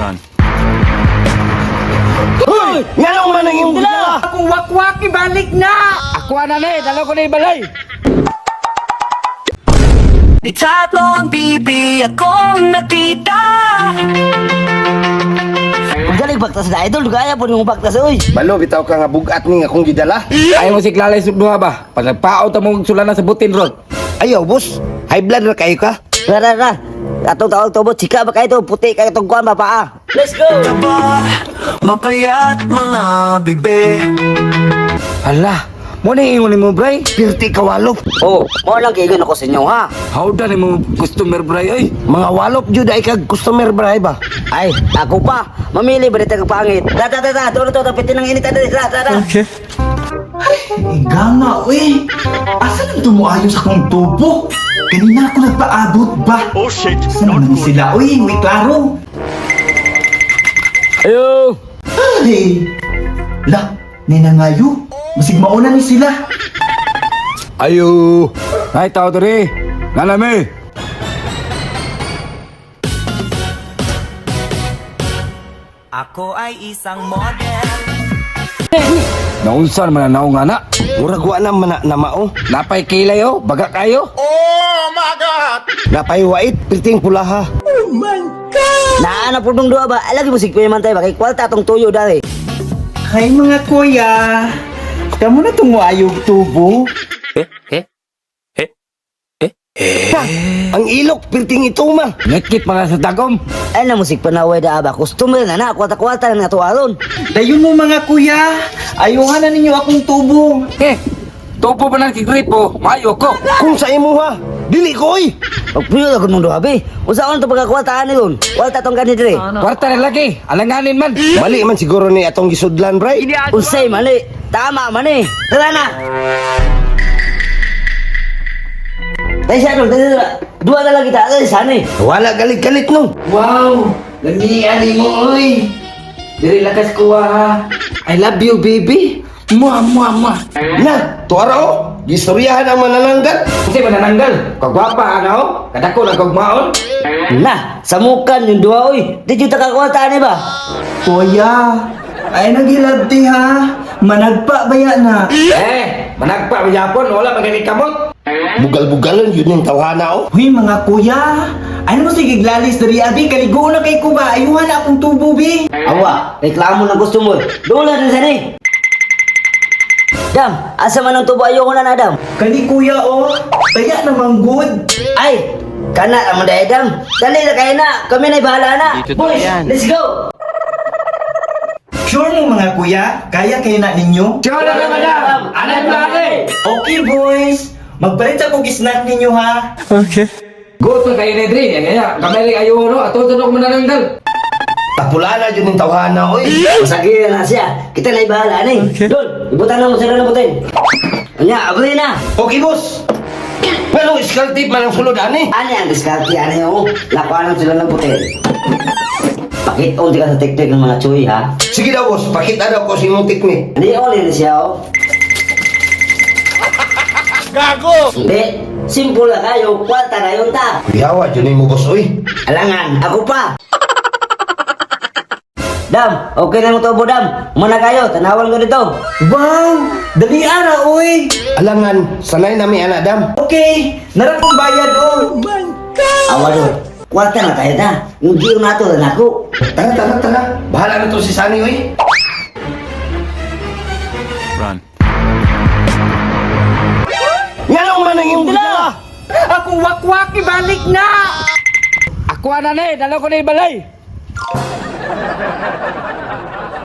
Run. Hoy! Nganong man ang imong gidala? Akong wakwak ibalik na! Ako na ni, dalo ko na balay. Tatlong bibi akong nakita. Galing baktas na idol, gaya po nung baktas oy. Balo bitaw ka nga bugat ning akong gidala. Ayaw mo si Klalay duha ba? Pag nagpaot mo sula na sa butin ron. Ayaw, boss. High blood ra kayo ka. Ra ra ra. Atong tawag tubod, sika ba kayo to? Puti kayo itong kuwan ba paa? Let's go! Ba, mapayat mga bibi. Hala, mo ni ingon nimo bray. Pirti ka walop. Oh, mo lang kaigon ako sa inyo ha. How da nimo customer bray oy? Mga walop jud ay kag customer bray ba? Ay, ako pa. Mamili ba dito kag pangit? Ta ta ta ta, doon to tapitin ng init dali. Ra ra ra. Ganga, uy! Asa nang tumuayo sa akong tubo? Kanina ako nagpaabot ba? Oh shit! Saan naman sila? Uy, may klaro! Ayo. Ay! La, ninangayo! Masig mauna ni sila! Ayo. Ay tao diri. Nanami. Ako ay isang model. Naunsan man ang naong ana. Murag wa na man na mao. Napay kilay oh, baga kayo. Napay wait pirting pulaha. Naa na po dong duha ba? Lagi mo sig man tayo ba kay kwalta atong tuyo dali. Hi mga kuya! Kamu na tumuayo og tubo? Ang ilok pirting ituma. Ngikit man na sa dagom. Ay na musik panaway da ba? Customer na na, kwalta-kwalta na nato aron. Dayon mo mga kuya! Ayuhan na ninyo akong tubo! Eh, tupo pa ng kigripo, maayo ko. Kung sa imuha, dili ko oy. Pagpuyo na mong duha be. Unsa on to pagkakwartaan ni dun? Kwalta tong gani diri. Kwarta na lagi, alanganin man. Mali man siguro ni atong gisudlan bray. Unsay mali? Tama man eh. Tara na. Dahil siya dun, dahil siya. Dua na lang kita. Dahil sana eh. Wala galit-galit no. Wow, lamian mo oy. Diri lakas ko ha. I love you baby. Mua mua mua. Na, tuara oh. Gistoryahan ang manananggal. Kasi manananggal, kagwapa ana oh. Kadako na kagmaon. Na, samukan yung dua oy. Di jud ta kakwartaan eh ba? Kuya! Ay naghilabti ha! Managpa baya na! Eh, managpa ba Japon, wala magani kamot. Bugal-bugalan yun yung tawhana oh. Huy mga kuya! Ano mo sige glalis diri abi? Kaligo na kay ko ba? Ayuhan na akong tubo bi! Awa, reklamo ng customer. Doon din sana eh. Dam, asa man ang tubo ayoko na na, Dam. Kani kuya oh! Kaya namang good! Ay, kana ang mga Dam. Dali na kayo na. Kami na bahala na. Boys, let's go. Sure mo mga kuya? Kaya kayo na ninyo? Sure na naman na. Anay ba eh. Okay boys! Magpalit ako snack ninyo ha! Go to kayo ni Dre, kaya kamay rin ayo no, ato sa manananggal. Tapulana yun yung tawhana oy. Masakit na siya. Kita na bahala na eh. Doon, ibutan na mo sila na butin. Anya, abli na. Okay boss. Pero skull tape man ang sulod ani. Ano ang diskarte? Ano yung lakuanan sila ng puti? Pakit-on di ka sa teknik ng mga chuy, ha? Sige daw boss, pakita daw ko sa imong teknik. Hindi, all in siya, oh. Gago! Hindi. Simple na kayo. Kwarta na yun ta. Kuyawa yun mo boss oy. Alangan, ako pa. Dam, okay na mo tubo, Dam. Muna kayo, tanawan ko dito. Wow! Dali ara oy! Alangan, sanay nami ana dam. Okay! Nara kong bayad oh! Awa doon. Kwarta na tayo na. Yung giyo na to, na ako. Tara tara tara. Bahala na to si Sunny oy. Run. Nganong man ang imong gidala? Akong wakwak ibalik na! Ako na ni, dalo ko na balay.